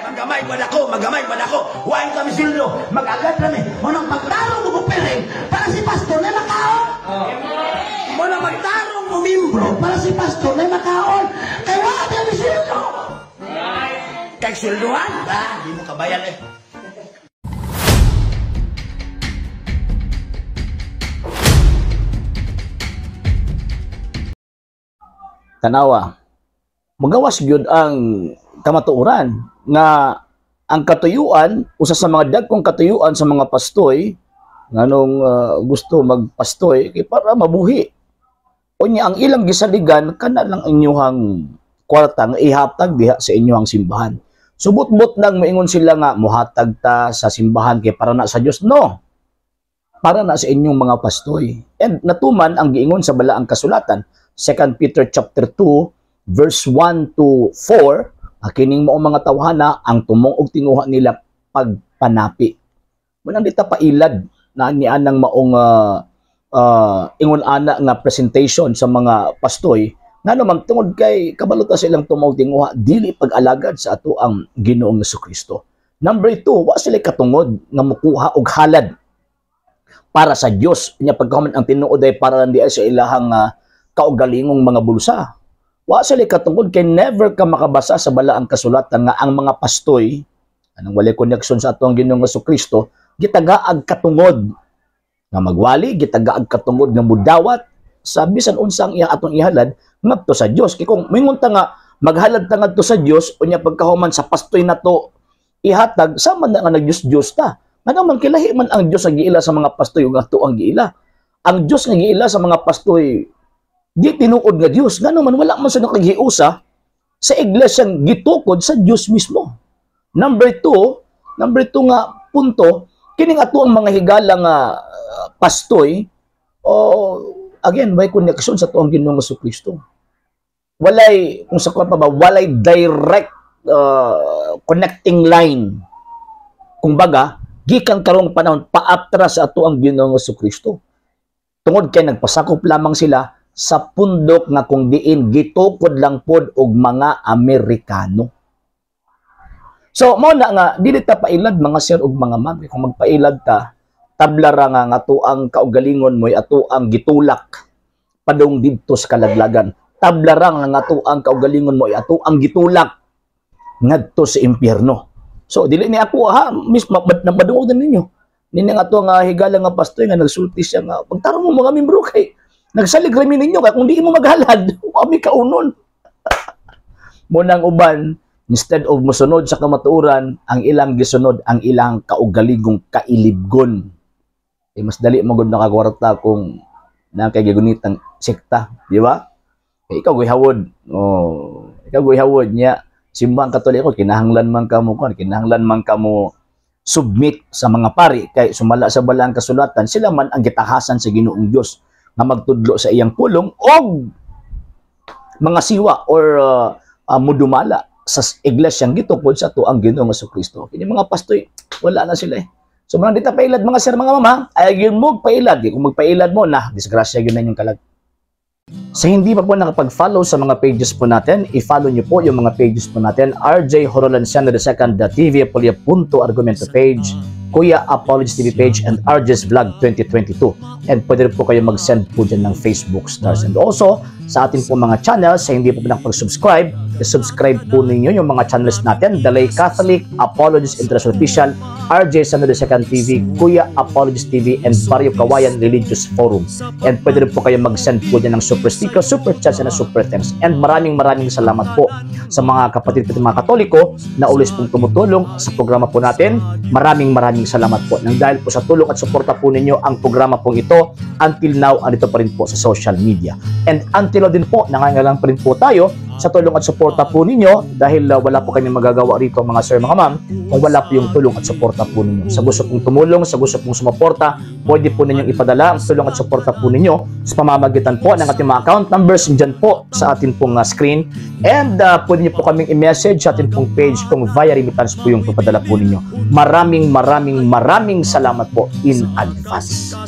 Magamay pa ako, magamay pa ako. Wain kami sildo, mag-agad kami. Munang pagtarong mo piling para si pastor na makaon. Munang magtarong mo membro para si pastor na makaon. Kay wala kami sildo. Kay sildoan, ba? Di mo kabayan eh. Tanawa, magawas gyud ang kamatuoran nga ang katuyuan, usa sa mga dagkong katuyuan sa mga pastoy nganong gusto magpastoy kay para mabuhi. Unya ang ilang gisaligan kana lang inyuhang kwarta nga ihatag diha sa inyuhang simbahan. Subot-bot nang moingon sila nga mohatag ta sa simbahan kay para na sa Dios. No. Para na sa inyong mga pastoy. And natuman ang giingon sa balaang kasulatan, 2 Peter chapter 2 verse 1 to 4, kining mao mga tawhana ang tumong og tinguha nila pagpanapi. Munang dita pailad na nianang maong ingon ana nga presentation sa mga pastoy ngano man tungod kay kabalo ta sa ilang tumong tinguha dili pag-alagad sa ato ang Ginoong Kristo. Number 2, wa sila katungod nga mukuha og halad para sa Dios. Nya pagkahuman ang tinuod ay para lang di ay sa ilahang kaugalingong mga bulsa. Wa sila katungod kay never ka makabasa sa balaang kasulatan nga ang mga pastoy anong walay connection sa atong Ginoong Kristo gitagaag katungod nga magwali, gitagaag katungod nga mudawat sa bisan unsang iya atong ihalad ngadto sa Dios. Kay kung moingon ta nga maghalad ta ngadto sa Dios unya pagkahuman sa pastoy nato ihatag, sama na nga nag-Dios-Dios ta. Ngano man kilahi man ang Dios ang giila sa mga pastoy ug ato ang giila. Ang Dios nga giila sa mga pastoy di tinuod nga Dios. Ngano man wala man sa nakaghiusa sa iglesyang gitukod sa Dios mismo. Number 2 nga punto, kining ato ang mga higala nga pastoy o again may connection sa tuang Ginoong Kristo. Walay kung sa pa ba walay direct connecting line. Kung baga gikan karong panahon paatra sa ato ang Ginoong Kristo. Tungod kay nagpasakop lamang sila sa pundok nga kung diin gitukod lang pod og mga Amerikano. So mao na nga dili ta pailad mga sir ug mga ma'am. Kung magpailad ta, tabla ra nga nga ato ang kaugalingon moy ato ang gitulak padung didto sa kalaglagan. Tabla ra nga ato ang kaugalingon moy ato ang gitulak ngadto sa impyerno. So dili ni ako ha, mis nabaduod na ninyo. Nini nga ato nga higala nga pastoy nga nagsulti siya nga pagtarong mo mga membro kay nagsalig rami ninyo kay kung di mo maghalad, wa mi kaunon. Munang uban, instead of mosunod sa kamatuoran, ang ilang gisunod ang ilang kaugaligong kailibgon. Eh, mas dali mo gud nakakwarta kung na kay gigunitang sekta, di ba? Eh, ikaw gihawod. Oh, ikaw gihawod niya. Simbang Katoliko kinahanglan man kamo kon, kinahanglan man kamo submit sa mga pari kay sumala sa balaang kasulatan, sila man ang gitahasan sa Ginoong Dios nga magtudlo sa iyang pulong og mga siwa or mudumala sa iglesyang gitukod sa tuang Ginoong Kristo. Kini mga pastoy wala na sila eh. So mga dita pailad mga sir mga mama, ay gyud mo pailad. Kung magpailad mo na disgrasya gyud na inyong kalag. Sa hindi pa po nakapag-follow sa mga pages po natin, i-follow nyo po yung mga pages po natin. RJ Horolanciano II TV Apolia Punto Argumento page, Kuya Apologies TV page, and RJ's Vlog 2022. And pwede rin po kayo mag-send po dyan ng Facebook stars. And also, sa ating po mga channels, sa hindi po nakapag-subscribe, i-subscribe po ninyo yung mga channels natin. The Lay Catholic, Apologies International Official, RJ Sano II TV, Kuya Apologies TV, and Barrio Kawayan Religious Forum. And pwede rin po kayo mag-send po dyan ng super sticker, super chats, and super thanks. And maraming maraming salamat po sa mga kapatid po mga Katoliko na ulis pong tumutulong sa programa po natin. Maraming maraming salamat po. Nang dahil po sa tulong at suporta po ninyo ang programa pong ito, until now, andito pa rin po sa social media. And until now din po, nangangailangan pa rin po tayo sa tulong at suporta po ninyo dahil wala po kami magagawa rito mga sir, mga ma'am, kung wala po yung tulong at suporta po ninyo. Sa gusto pong tumulong, sa gusto pong sumuporta, pwede po ninyong ipadala ang tulong at suporta po ninyo sa pamamagitan po ng ating mga account numbers dyan po sa atin pong screen. And pwede niyo po kaming i-message sa atin pong page kung via remittance po yung papadala po ninyo. Maraming maraming maraming salamat po in advance.